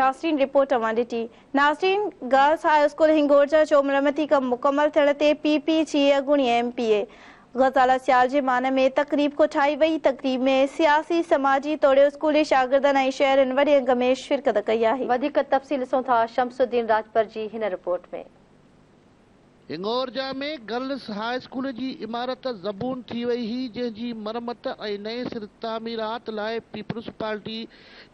ناظرين رپورٽ اوهان ڏٺي. ناظرين گرلس هاء اسڪول هنگورجا جو مرمتي ڪم مڪمل ٿيڻ تي پي پي جي اڳوڻي ايم پي اي غزالا سيال جي مان ۾ تقريب ڪوٺائي وئي. تقريب ۾ سياسي، سماجي توڙي اسڪولي شاگردن ۽ شهرين وڏي انگ ۾ شرڪت ڪئي آهي. وڌيڪ تفصيل ڏسون ٿا شمس الدين راڄپر جي هن report ۾. Hingorja ۾ girls high school جي عمارت زبون ٿي وئي هئي، جنهن جي مرمت ۽ نئين سر تعميرات لاء پيپلز پارٽي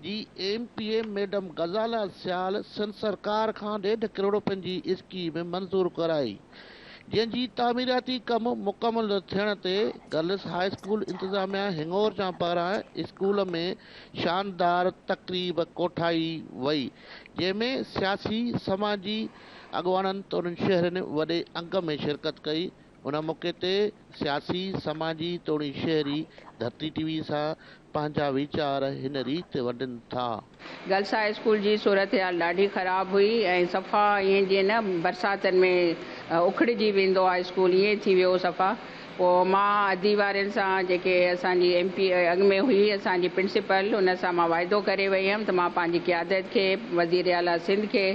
جي M P A madam Ghazala Sial Sindh سرڪار کان ڏيڍ ڪروڙ روپين جي اسڪيم منظور ڪرائي، جنهن جي تعميراتي ڪم مڪمل ٿيڻ تي گرلس هاء اسڪول انتظاميا هنگورجا پاران اسڪول ۾ شاندار تقريب ڪوٺائي وئي، جنهن ۾ سياسي، سماجي، اڳواڻن توڙي شهرين وڏي انگ ۾ شرڪت ڪئي. ان موقعي تي سياسي، سماجي توڙي شهري ڌرتي ٽي وي سان پنهنجا ويچار هن ريت ونڊين ٿا. گرلس هاء اسڪول جي صورتحال ڏاڍي خراب هئي ۽ صفا ائين جيئن نه برساتن ۾ اکڙجي ويندو آهي اسڪول ائين ٿي ويو صفا. پوء مان ادي وارن سان جيڪي اسان جي ايم پي اڳ ۾ هئي اسان جي پرنسپل ان سان مان واعدو ڪري وئي هيم ته مان پنهنجي قيادت کي وزير اعليٰ سنڌ کي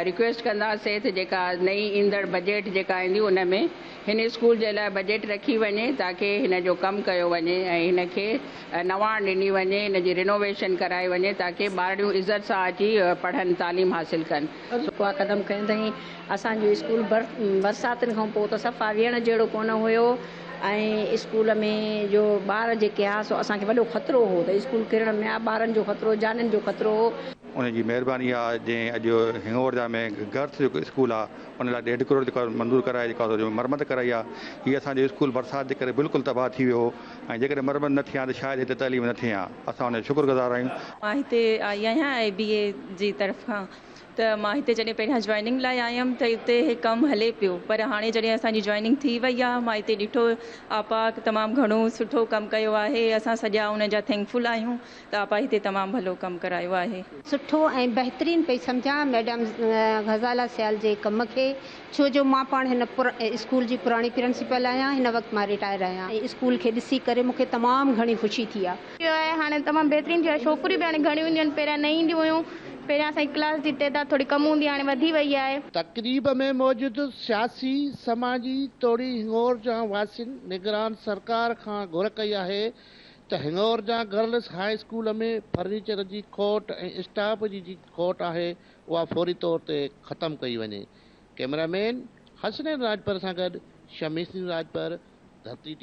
رڪويسٽ ڪنداسين ته جيڪا نئين ايندڙ بجيٽ جيڪا ايندي ان ۾ هن اسڪول جي لاء بجيٽ رکي وڃي تاڪه هن جو ڪم ڪيو وڃي ۽ هن کي نواڻ ڏني وڃي هن جي رينوويشن ڪرائي وڃي تاڪه ٻارڙيون عزت سان اچي پڙهن تعليم حاصل ڪن. سٺو قدم کنيو اٿائين. اسان جو اسڪول برساتن کان پوء ته صفا ويهڻ جهڙو ڪونه هيو ۽ اسڪول ۾ جو ٻار جيڪي ها سو اسان کي وڏو خطرو هو ته اسڪول ڪرڻ ۾ ٻارن جو خطرو جانين جو خطرو هو. ان جي مهرباني آ جنهن اڄ هنڱورجا ۾ گرلس جيڪو اسڪول آ ان لاء ڏيڍ ڪروڙ جيڪو منظور ڪرائي جيڪو آ سو مرمت ڪرائي آ. هي اسان جو اسڪول برسات جي ڪري بلڪل تباهه ٿي ويو هو ۽ جيڪڏهن مرمت نه ٿئي ها ته شايد هتي تعليم نه ٿئي ها. اسان ان جا شڪر گذار آهيون. مان هتي آئي آهيان آء بي اي جي طرف کان ته مان هتي جڏهن پهريان جوائننگ لاء آيم ته اتي هي ڪم هلي پيو پر هاڻي جڏهن اسان جي جوائننگ ٿي وئي آهي مان هتي ڏٺو آپا تمام گهڻو سٺو ڪم ڪيو آهي اسان سڄا ان جا ٿينڪفل آهيون ته آپا هتي تمام ڀلو ڪم ڪرايو آهي. سٺو ۽ بهترين پئي سمجهان ميڊم غزاله سيال جي ڪم کي ڇو جو مان پاڻ هن اسڪول جي پراڻي پرنسپل آهيان هن وقت مان رٽائر آهيان ۽ اسڪول کي ڏسي ڪري مون کي تمام گهڻي خوشي ٿي آ. ٿيو آهي هاڻي تمام بهترين ٿيو آهي ڇوڪريون به هاڻي گهڻيون اينديون آهن پهريان نه اينديون هيون پهريان اسان جي ڪلاس جي تعداد ٿوري ڪم هوندي هاڻي وڌي وئي آهي. تقريب ۾ موجود سياسي، سماجي توڙي هنڱورجا واسين نگران سرڪار کان گهر ڪئي آهي ته Hingorja girls high school ۾ furniture جي کوٽ ۽ اسٽاف جي جيڪي کوٽ آهي اها فوري طور تي ختم ڪئي وڃي. ڪئميرا مين حسنين راڄپر سان گڏ شميس الدين راڄپر، ڌرتي ٽي.